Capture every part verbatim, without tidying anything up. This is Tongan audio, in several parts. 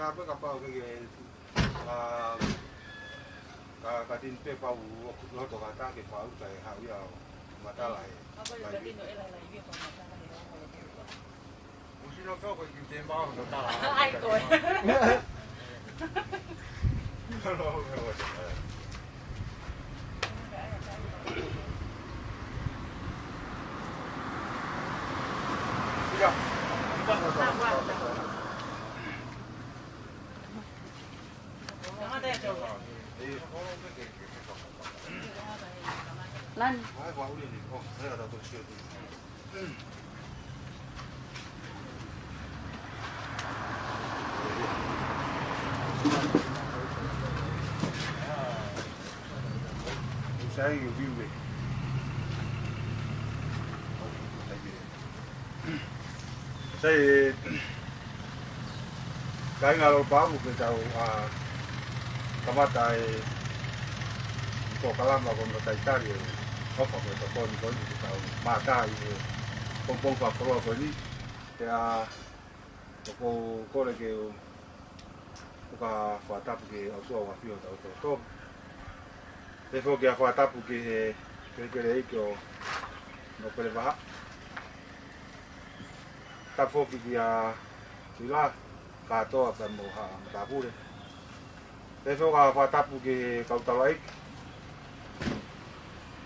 Ka pē kapau ke, ke, ā, ka, ka tini pē pau ʻoku loto kātaki ke fau tai hau ia ʻo matala he. Apa ia ka tino ela ela iwi ʻo matala he ʻo holo ke ua. Mo sino toko i te mau no tala. Ai koe. Lan. Sai, kāinga Lolopaongo, ke tau, ā, kamata e polokalama ko hono talitali e ʻofa ko e tokoni ko eni ke tau mātā ʻi he pongipongi fakakoloa ko eni. Pea ʻoku ou kole ke u, ʻoku ou fakatapu ki he ʻOtua ʻoku ʻafio ʻi hotau lotolotonga. Pehē foki ʻa e fakatapu ki he kelekele ʻeiki ʻo Nōpele Vahaʻa. Tapu foki kia Tuʻila, Kātoa pea mo Haʻa Matāpule. Pehē foki ʻa e fakatapu ki he kau taulaʻeiki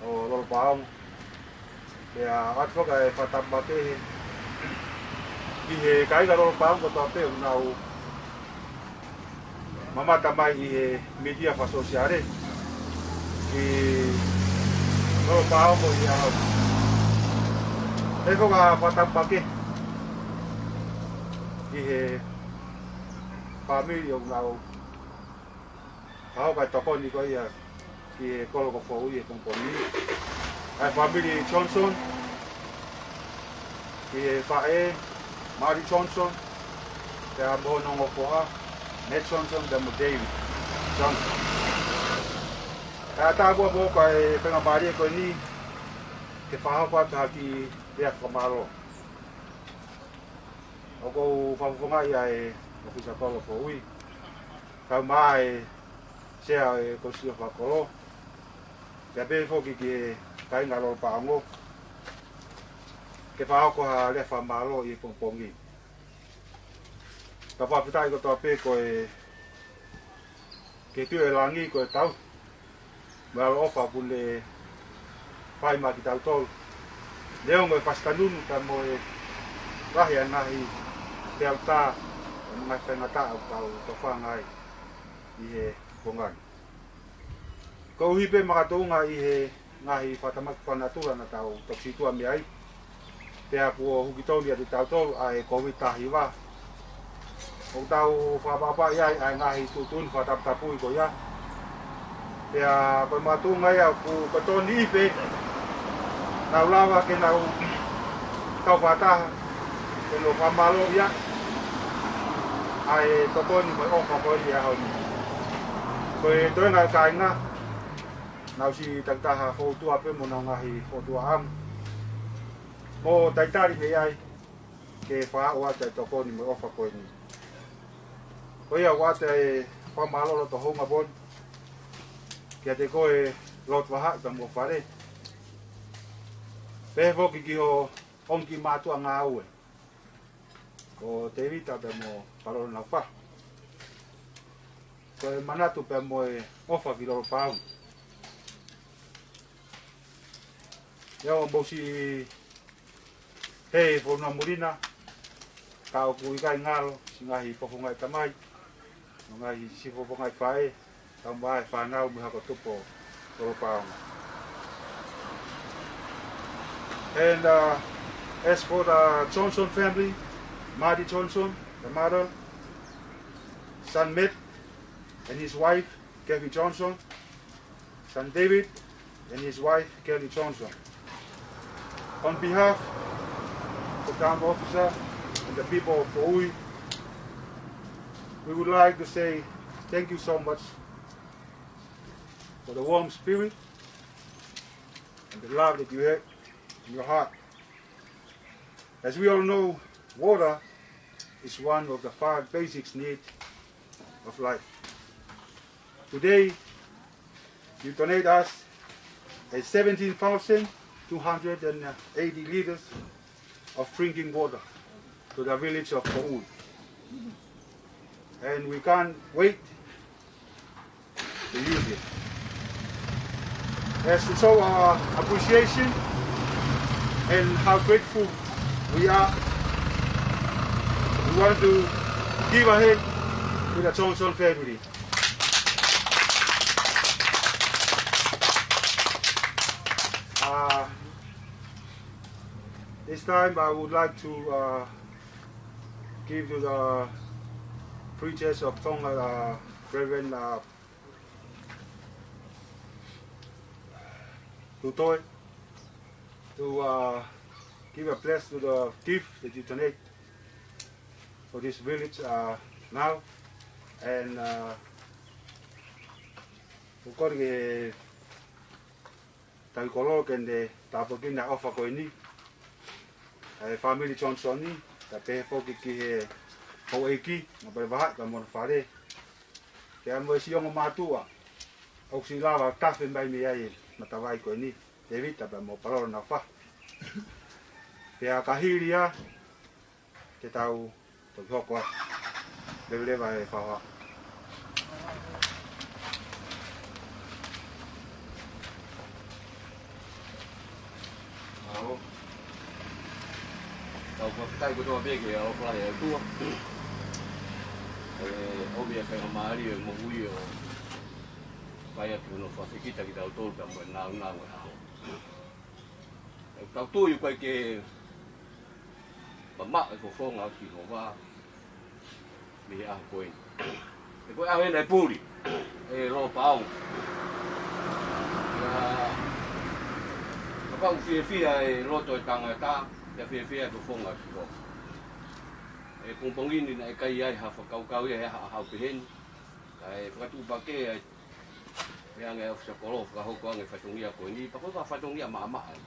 ʻo Lolopaongo. Pea ʻoatu foki ʻa e fakatapu makehe ki he kāinga Lolopaongo kotoa pē ʻoku nau mamata mai ʻi he mītia fakasōsiale ʻi Lolopaongo ʻi he ʻaho. Pehē foki ʻa e fakatapu makehe ki he fāmili ʻoku nau fakahoko ʻa e tokoni ko ia ki he kolo ko Fouī he pongipongi ni. ʻA e fāmili Johnson, ki he faʻē, Marty Johnson, pea mo hono ongo foha, Matt Johnson, pea mo David Johnson. Kae ʻatā muʻa ʻa e faingamālie ko eni ke fakahoko atu ha kiʻi lea fakamālō. ʻOku ou fakafofongaʻi ʻa e ʻōfisa kolo Fouī, kae ʻumaʻā e sea ʻo e Kolisi ʻo e Fakakolo, pea pehē foki ki he kāinga Lolopaongo, ke fakahoko ha lea fakamālō ʻi he pongipongi. Ka fakafetaʻi kotoa pē ko e ke tuʻu ʻi langi ko e tauhi mo e ʻaloʻofa ʻoku ne fai maʻa kitautolu. Neongo e fasikanunu pea mo e lahi ʻa e ngaahi peau tā, mo e ngaahi faingataʻa ʻoku tau tofanga ai ʻi he kuonga ni. Koeʻuhi pē makatuʻunga ʻi he ngaahi fakatamaki fakanatula naʻa tau toki situʻa mei ai. Pea kuo hukitoni ʻiate kitautolu ʻa e Kōviti taha hiva. ʻOku tau fakaʻapaʻapaʻi ai ʻa e ngaahi tuʻutuʻuni fakataputapui ko ia. Pea ko e makatuʻunga ia ʻoku, ko e tokoni pē naʻa nau lava ke nau kau fakataha ke nau fakamālōʻia ʻa e tokoni mo e ʻofa ko eni ʻi he ʻaho ni. Ko e toenga ʻo e kāinga, nau siʻi takitaha fōtunga pē mo honau ngaahi fōtungaʻanga, mo talitali mei ai ke fakahoko atu ʻa e tokoni mo e ʻofa ko eni. Ko ia ʻoku ʻoatu ʻa e fakamālō loto houngaʻia moʻoni kiate koe Lord Vahaʻa pea mo e fale. Pehē foki ki hoʻo ongo kiʻi mātuʻa ngāue ko Tēvita pea mo Palolo Naufa. Ko e manatu pea mo e ʻofa ki Lolopaongo. Ia ʻoku mou siʻi hei fonua muli na, ka ʻoku ʻikai ngalo siʻi ngaahi fofongaʻi tamai, mo e ngaahi siʻi fofongaʻi faʻē, kae ʻumaʻā e fānau mo e hako tupu ʻo Lolopaongo. And, uh, as for the Johnson family, Marty Johnson, the mother, son Matt, and his wife, Kathy Johnson, son David, and his wife, Kelly Johnson. On behalf of the town officer and the people of Fouī, we would like to say thank you so much for the warm spirit and the love that you have in your heart. As we all know, water is one of the five basic needs of life. Today, you donate us a seventeen thousand two hundred and eighty liters of drinking water to the village of Koʻui. And we can't wait to use it. As to show our appreciation and how grateful we are, we want to give ahead to the Johnson family. Uh, this time I would like to, uh, give to the preachers of Tonga, uh, Reverend, uh, Tutoe, to, uh, give a bless to the gift that you donate for this village, uh, now. And, uh, ʻoku ou kole ke tau kole ke ne tāpuekina ʻa e ʻofa ko eni ʻa e family Johnson ni, kae pehē foki ki he houʻeiki, Ngāpale Vahaʻi, pea mo hono fale. Pea mo e siʻi ongo mātuʻa ʻoku siʻi lava tafe mai mei ai e matavai ko eni, Tēvita pea mo Palolo Naufahu. Pea ka hili ia, te tau toki hoko atu. Leveleva e faha. Mālō. Tau fakafetaʻi kotoa pē ki he ʻofa lahi ʻa e ʻOtua. ʻOku ʻomi ʻa e faingamālie ʻo e moʻui ʻo fai atu hono fakafekita kitautolu pea mo e nāunau ʻo e ʻaho. ʻOku tau tui ʻoku ʻikai ke mamaʻo e fofonga ʻo Sihova mei he ʻaho ko eni. He ko e ʻaho eni naʻe puli ʻe Lolopaʻau. Ia, kapau ʻoku fiefia e loto e tangata, ʻe fiefia e fofonga ʻo Sihova. ʻI he pongipongi ni naʻe ʻikai ai ha fakakaukau ia he ʻaho pehē ni. Kae fakatuʻupakē ai pē ange ʻa e ʻofisa kolo, fakahoko ange fatongia ko eni, pea ko e fatongia maʻamaʻa ia.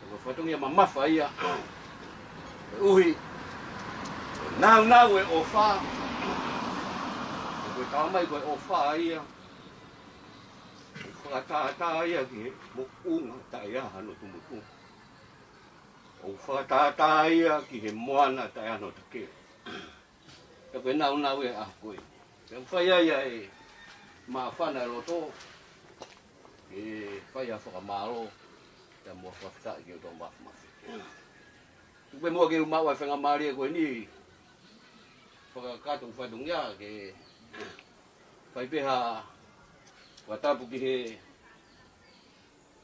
Ko e fatongia mamafa ia, koeʻuhi ko e nāunau e ʻofa, ko e talamai ko e ʻofa ia ʻoku fakatātā ia ki he moʻunga taʻe ʻi ai hano tumutumu. ʻOku fakatātā ia ki he moana taʻe ʻi ai hano takele. Pea ko e nāunau e ʻaho ko eni. Pea ʻoku fai ai ʻa e māfana e loto, ke fai ha fakamālō, pea mo e fakafetaʻi ki he ʻOtua Mafimafi. Tuku pē muʻa ke u maʻu ʻa e faingamālie ko eni, fakakakato ʻeku fatongia ke fai pē ha fakatapu ki he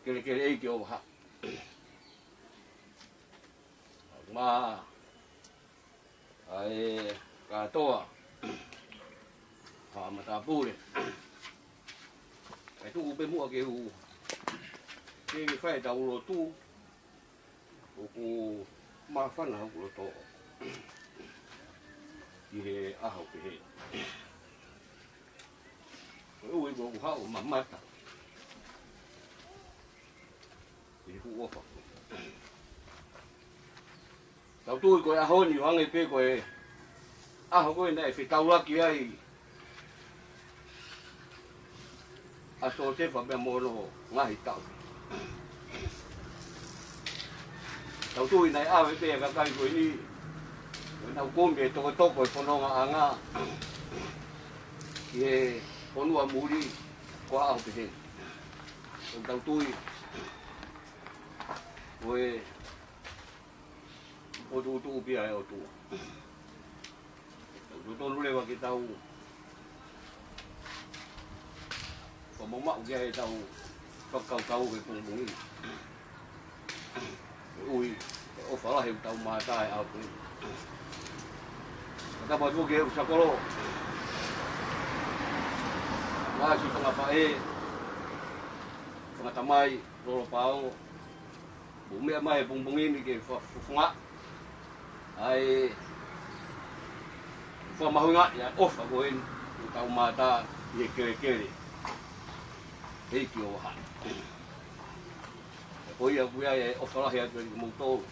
kelekele ʻeiki ʻo Vahaʻi. Mā ʻa e kātoa ʻa e matāpule. Kae tuku pē muʻa ke u, ke ke fai ʻetau lotu, ʻoku māfana hoku loto ʻi he ʻaho pehē. Koeʻuhi ko ʻeku haʻu ʻo mamata ʻi he ʻofa. Tau tui ko e ʻaho ni ʻoku hangē pē ko e ʻaho ko ē naʻe fetaulaki ai ʻa Siosefa pea mo hono ngaahi tau. Tau tui naʻe ʻave pē ʻa e kakai ko eni, ʻo nau kumi e tokotoko e fonongaʻanga ki he fonua muli ko e ʻaho pehē ni. ʻOku tau tui ko e ʻOtua tuʻutuʻuni pē ʻa e ʻOtua. Tau totonu leva ke tau fakamamaʻu ki ai ʻetau fakakaukau he pongipongi ni. Koeʻuhi, he ʻofa lahi ʻoku tau mātā he ʻaho ko eni. Ka tau patu ki he ʻofisa kolo. Ngaahi fanga faʻē, fanga tamai, Lolopaʻau, ʻoku meʻa mai he pongipongi ni ke fa-, fofonga ʻa e fakamahuʻingaʻi ʻa e ʻofa ko eni ʻoku tau mātā ʻi he kelekele ʻeiki ʻo Vahaʻi. He ko ia ʻoku ʻi ai e ʻofa lahi atu eni kimoutolu.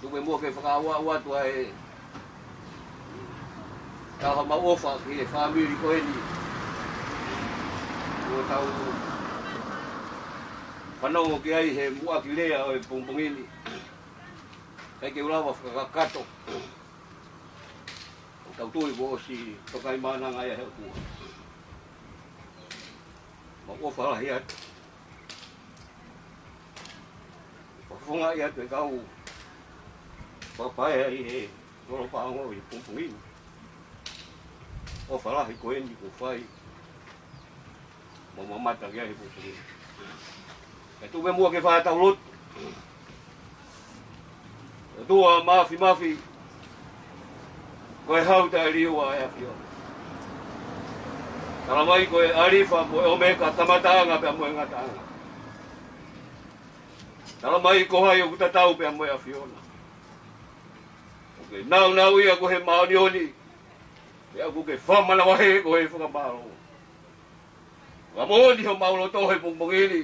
Tuku pē muʻa ke fakaʻauʻau atu ʻa e, Tau ha mau ʻofa ki he fāmili ko eni. Kuo tau fanongo ki ai he muʻaki lea ʻo e pongipongi ni. ʻIkai ke u lava fakakakato. ʻOku tau tui kuo ʻosi tokaimaʻananga ia he ʻOtua. Mau ʻofa lahi atu. Fakafofongaʻi atu e kau fakapaea ʻi he lolotonga ʻo e pongipongi ni. ʻOfa lahi ko eni kuo fai. Mau mamata ki ai he pongipongi ni. Kae tuku muʻa ke fai ʻetau lotu. ʻOtua Māfimafi, ko e Hau taʻeliua ʻa e ʻAfiona. Tala mai ko e ʻAlifa mo e ʻOmeka, kamataʻanga pea mo e ngataʻanga. Tala mai ko hai ʻoku tatau pea mo e ʻAfiona. ʻOku ke nāunauʻia ko e māʻoniʻoni, pea ʻoku ke fakamanavahē ko e fakamālō. Fakamoʻoni homau loto he pongipongi ni,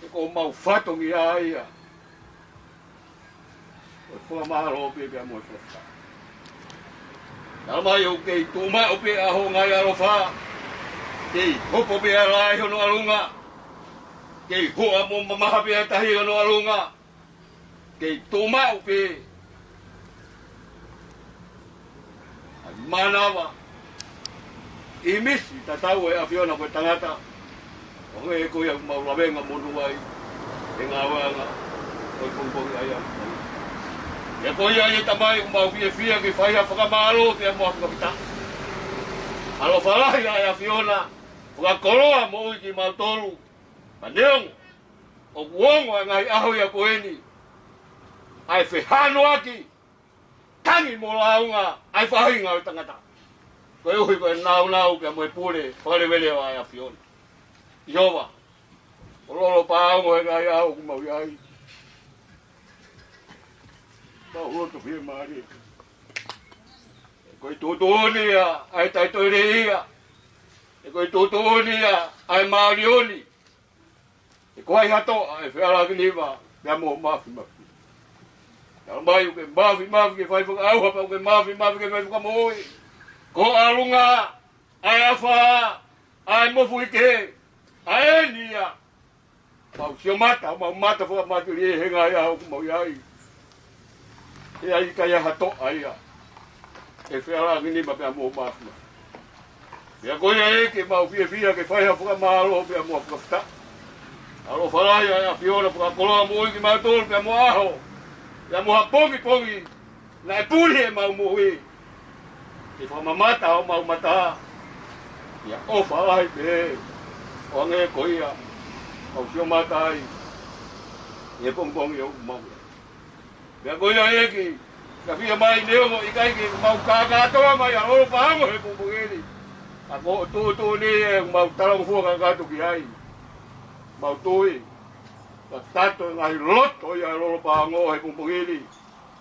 he ko homau fatongia ia ʻo e fakamālō pē pea mo e fakafetaʻi. Tala mai ʻoku kei tuʻu maʻu pē ʻa ho ngaahi ʻaloʻofa, kei hopo pē ʻa e lahi hono ʻalunga, kei hoa mo mamaha pē ʻa e tahi hono ʻalunga, kei tuʻu maʻu pē ʻa e mānava, ʻīmisi tatau ʻa e ʻAfiona ko e tangata, ʻo hangē ko ia ʻoku mau lavengamonū ai he ngāueʻanga ʻo e pongipongi ʻa ia. Pea ko ia ʻe Tamai ʻoku mau fiefia ke fai ha fakamālō pea mo ha fakafetaʻi. ʻAloʻofa lahi ʻa e ʻAfiona, fakakoloa moʻui kimautolu, pea neongo ʻoku ongo ʻa e ngaahi ʻaho ia ko eni ʻa e fehanoaki, tangi mo lāunga ʻa e faʻahinga ʻo e tangata. Koeʻuhi ko e nāunau pea mo e pule fakaleveleva ʻa e ʻAfiona. Sihova, ʻo lolo pāongo he ngaahi ʻaho ʻoku mau ʻi ai. Mau lotu fiemālie. He ko e tuʻutuʻuni ia ʻa e taʻetoʻeleiʻia. He ko e tuʻutuʻuni ia ʻa e māʻoniʻoni. He ko hai ha toʻa ʻe feʻalakinima pea mo Māfimafi? Tala mai ʻoku ke Māfimafi ke fai fakaʻauha, pea ʻoku ke Māfimafi ke fai fakamoʻui. Ko e ʻalunga, ʻa e afā, ʻa e mofuike, ʻa eni ia. Mau sio mata, mau mata fakamatelie he ngaahi ʻaho ʻoku mau ʻi ai. He ʻikai ha toʻa ia ʻe feʻalakinima pea mo Māfimafi. Pea ko ia ʻEiki, mau fiefia ke fai ha fakamālō pea mo ha fakafetaʻi. ʻAloʻofa lahi ʻa e ʻAfiona, fakakoloa moʻui kimautolu pea mo e ʻaho, pea mo ha pongipongi naʻe puli ʻemau moʻui. Ke fakamamata homau mata, ʻi ha ʻofa lahi pē, ʻo hangē ko ia ʻoku mau sio mata ai he pongipongi ʻoku mau ʻi ai. Pea ko ia ʻEiki, ka fie mai neongo ʻikai ke mau kākātoa mai ʻa lolo pāongo he pongipongi ni, ka ko e tuʻutuʻuni ʻoku mau talangofua kakato ki ai. Mau tui, ka tato e ngaahi loto ia ʻa lolo pāongo he pongipongi ni,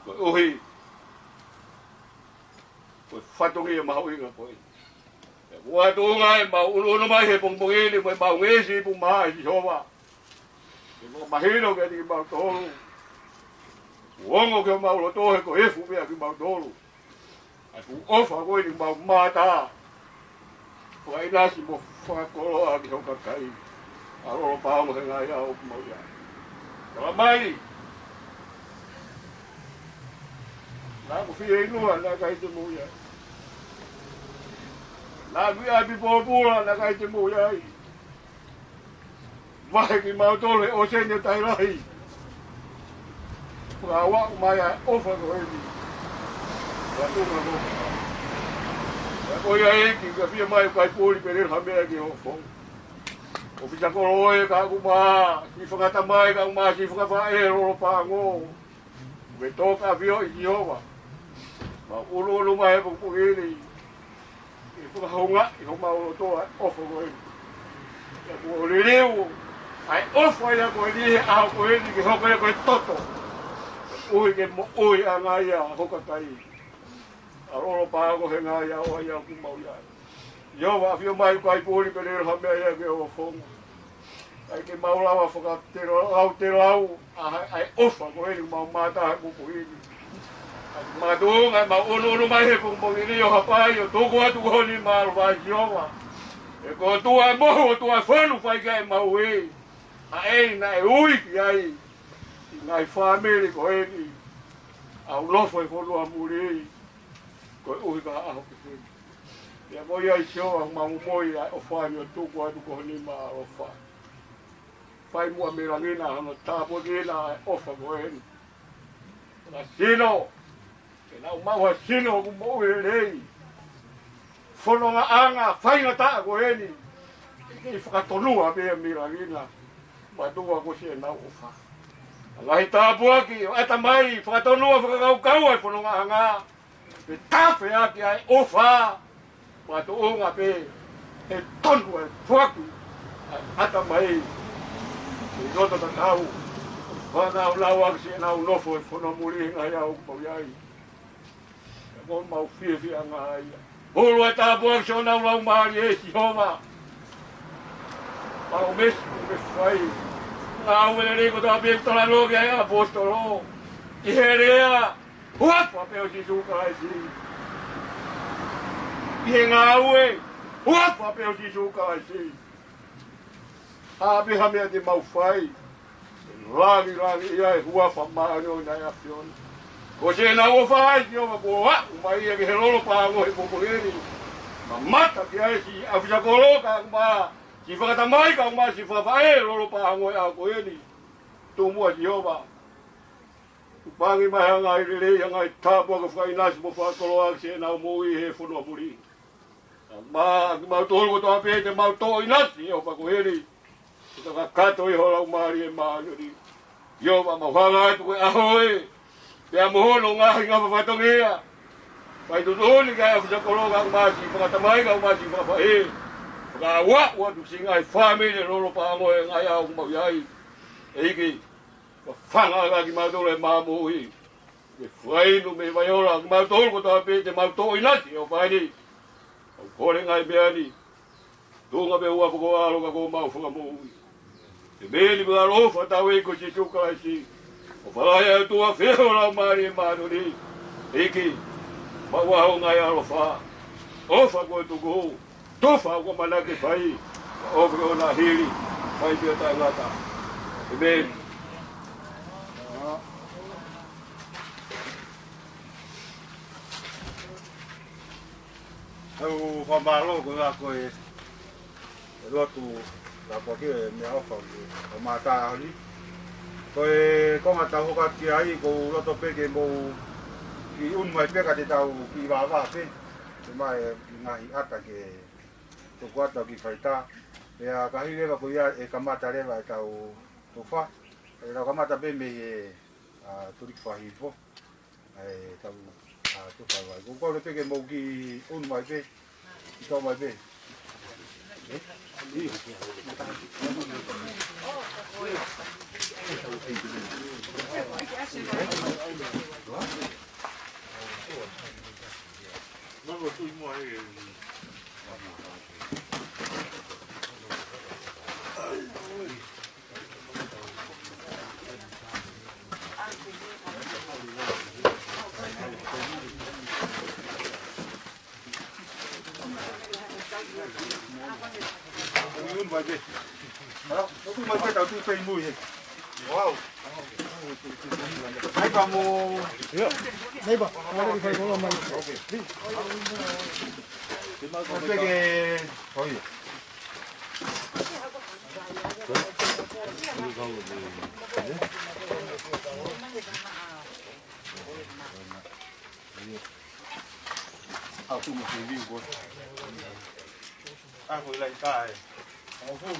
koeʻuhi ko e fatongia mahuʻinga ko eni. Pea ko e tuʻunga ʻemau ʻunuʻunu mai he pongipongi ni mo ʻemau ngeʻesi ipu maʻa, ʻe Sihova, ke fakamahino kiate kimautolu, ʻoku ongo ki homau loto he ko e efu meʻa kimautolu. ʻA e fuʻu ʻofa ko eni ʻoku mau mamata, fakaʻinasi mo fakakoloa ki ho kakai, ʻa lolo pāongo he ngaahi ʻaho ʻoku mau ʻi ai. Tala mai, naʻa ku fieinua, naʻe ʻikai te mou ʻi ai. Naʻa ku ʻi ʻapi pōpula, naʻe ʻikai te mou ʻi ai. Vahe kimautolu he ʻōseni ʻo e tahi lahi. Fakaaʻu mai ʻa e ʻofa ko eni. Ka tuʻu mo. Ka ko ia ʻEiki, ka fie mai ʻoku ʻikai puli pē lele ha meʻa ki ho fofonga. ʻOfisa kolo ē ka ʻoku mā, siʻi fanga tamai ka ʻoku mā, siʻi fanga faʻē, lolo pāongo. Mo e tō ka fio ʻi Sihova. Mau ʻunuʻunu mai he pongipongi ni ke fakahoungaʻi homau loto ʻa e ʻofa ko eni. Pea kuo liliu ʻa e ʻofa ia ko eni he ʻaho ko eni ke hoko ia ko e toto, ʻuhi ke moʻui ʻa e ngaahi ʻa ho kakai, ʻa lolo pāongo he ngaahi ʻaho ia ʻoku mau ʻi ai. Sihova, ʻafio mai, ʻoku ʻikai puli pē lele ha meʻa ia ki ho fofonga. ʻAi ke mau lava fakatelau, telau ʻa e ʻofa ko eni mau mātā he kupu ini. ʻAi ke mau tuʻunga, mau ʻunuʻunu mai he kupu ini ʻo hapai ʻo tuku atu ko eni mālō ʻa Sihova. ʻE ko e ʻOtua mohu, ʻOtua fonu fai ke mau ui. ʻA ē naʻe ui ki ai ʻi he ngaahi fāmili ko eni. ʻAu nofo he fonua muli. Koeʻuhi ko e ʻaho ko eni. Pea ko ia ʻa Sihova mau momoi ʻa e ʻofa ni ʻo tuku atu ko eni mālō ʻofa. Fai muʻa mei langi na hano tāpuekina ʻa e ʻofa ko eni. Ka sino, ke nau maʻu ha sino ʻoku moʻui lelei. Fonongaʻanga faingataʻa ko eni. ʻIkai fakatonua pea mei langi na. Mātuʻa ko siʻenau ʻofa. Ngaahi tāpuaki ʻo ʻatamai, fakatonua fakakaukau ʻa e fonongaʻanga. Pea tafe ʻaki ʻa e ʻofa. Mātuʻa pē, he tonu ʻa e foaki ʻa e ʻatamai. ʻI loto tatau, fānau nau ʻaki siʻenau nofo he fonua muli he ngaahi ʻaho ʻoku mau ʻi ai. Ko mau fiefia ngā ia. Holo e tāpuaki ʻo honau laumālie ʻe Sihova. Mau mesi, mau mesi fai. Ngāue lelei kotoa pē ʻoku talanoa ki ai ʻa e ʻaposetolo. ʻI he lea, huafa pē ʻo Sīsū Kalaisi. ʻI he ngāue, huafa pē ʻo Sīsū Kalaisi. ʻA pē ha meʻa te mau fai, langilangiʻia e huafa māʻoniʻoni ʻa e ʻAfiona. Ko siʻenau ʻofa ʻa Sihova kuo aʻu mai ia ki he lolo pāngo he kupu ni. Mamata ki ai siʻi ʻafisa kolo kae ʻumaʻā siʻi fakatamai kae ʻumaʻā siʻi fakafaʻē lolo pāngo he ʻaho ko eni. Tuku muʻa Sihova. Tupangi mai ha ngaahi lelei, ha ngaahi tāpuaki fakaʻinasi mo fakakoloa ki siʻenau moʻui he fonua muli. Ka ʻumaʻā kimautolu kotoa pē te mau toʻo ʻinasi he ʻofa ko eni. Ke tau kakato ʻi ho laumālie māʻoniʻoni. Sihova mau hanga atu ko e ʻaho ē. Pea mo hono ngaahi ngafa fatongia. Fai tuʻutuʻuni ki ai ʻafisa kolo kae ʻumaʻā siʻi fakatamai kae ʻumaʻā siʻi fakafaʻē. Fakaaʻu atu siʻi ngaahi fāmili lolo pāngo he ngaahi ʻaho ʻoku mau ʻi ai. ʻEiki. Ka fanga ʻaki kimautolu ʻe māmoʻui. Ke fakainu mei he vaiola kimautolu kotoa pē te mau toʻo ʻinasi he ʻofa ni. Mau kole ngaahi meʻa ni. Tuʻunga pē ʻoua pē ko e ʻAlo ka ko homau Fakamoʻui. ʻEmeni. Pea ʻaloʻofa ʻa hotau ʻEiki ko Sīsū Kalaisi. ʻOfa lahi ʻa e ʻOtua, feohi ʻa e Laumālie Māʻoniʻoni. ʻEiki. Mau ʻaonga ʻi he ʻaloʻofa. ʻOfa kuo tuku. Tufa ʻoku ʻamanaki ke fai, ʻofa ke ʻoua naʻa hili, fai pea taʻengata. ʻEmeni. Tau fakamālō ko e ako e, e lotu, la ko ke meʻaʻofa ko e, ʻo mātā ʻaho ni. Ko e konga tau hoko atu ki ai, ʻoku ou loto pē ke mou kiʻi ʻunu mai pē ka te tau kiʻi vāvā pē. Te mai e ngaahi ʻata ke tuku atu ki faitā. Pea ka hili leva ko ia ʻe kamata leva ʻetau tufa. ʻE tau kamata pē mei he, a, tuliki fakahihifo. ʻE tau, a, tufa vai. ʻOku ou kole pē ke mou kiʻi ʻunu mai pē. Kiʻi toʻo mai pē. Neighbor, mo. Ia. Neighbor, mo lagi fai kolo mai. Peke. Oh, ia. Au tu mo te viu ko. Ako i lai kae. Au fu.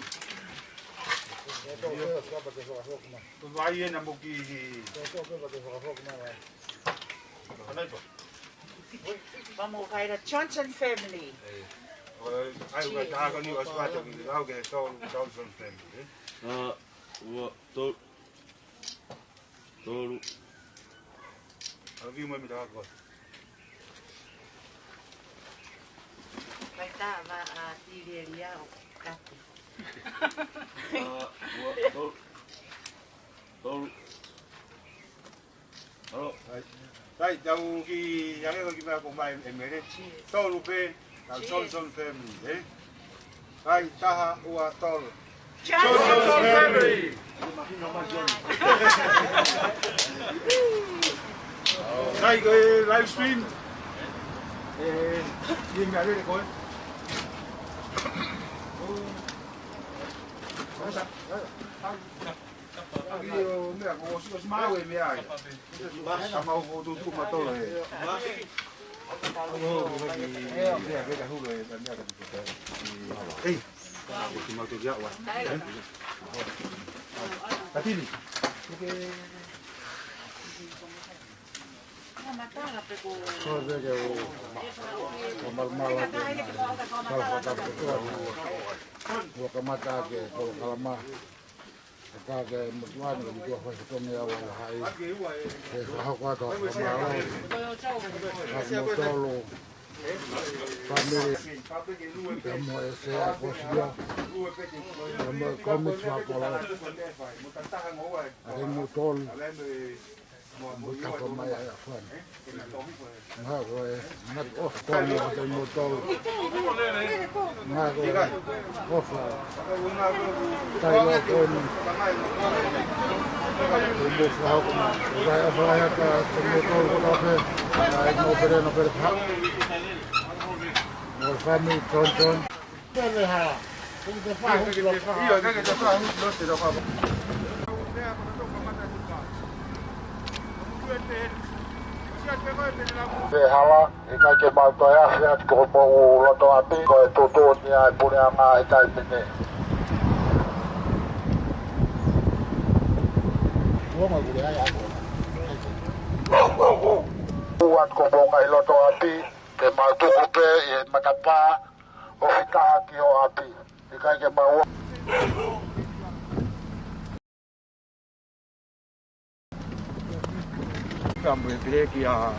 Ko vai ena mo kiʻi. Ko vai ena mo kiʻi. Vamo kaila Johnson family. Ai, ai, ka ta ka ni o suata ki au ke Johnson family. A, ua, to. Tolu. Au viu mai mita ako. Kaitā ʻa Tilelia ʻo Kati. Ua, tolu. Tolu. Halo. Sai, tau kiʻi hangē ko e kiʻi meʻa ko ē ʻa e mele. Tolu pē, tau Johnson family, ē? Sai, taha, ua, tolu. Johnson family. Sai, ko e live stream. Ē, ʻi he meʻalele ko ē. ʻIo, meʻa, ko e ʻosi, ʻosi maʻu e meʻa ia. Ka mau fokotuʻutuʻu mautolu ē. Meʻa, meʻa, meʻa, hulu e, meʻa, meʻa, meʻa. Ei, ʻosi mautolu ia, ua. Ē? Tatili. Ko e veke o, o malumalu atu, kala fakatapu kotoa. Ua kamata ke polokalama. Ka ke motuʻa ni, ʻoku ʻikai fai fatongia ʻa e ʻaho ni. Ke fakahoko atu ʻa e fakamālō. Ka ke moutolu. Fāmili. Pea mo e sea ko sio. Pea mo e kōmiti fakakolo. Ka ke moutolu. Mo tapa mai ʻa e ʻAfiona. Ngā ko e, ngā ko e ʻofa tonu ʻa kimoutolu. Ngā ko e ʻofa taʻeʻiloa ko eni. Ko e mou fakahoko mai. Ko e ʻofa lahi atu kiate kimoutolu kotoa pē. ʻA e nōpele, nōpele pā. Mo e fāmili Johnson. Pē hala, ʻikai ke mau toe afe atu ki homou loto ʻapi, ko e tuʻutuʻuni ʻa e puleʻanga ʻi he taimi ni. Tuʻu atu ki homou ngaahi loto ʻapi, ke mau tuku pē ʻi he matapā, ʻo fetaha ki ho ʻapi. ʻIkai ke mau. Ka mo e pileki ʻa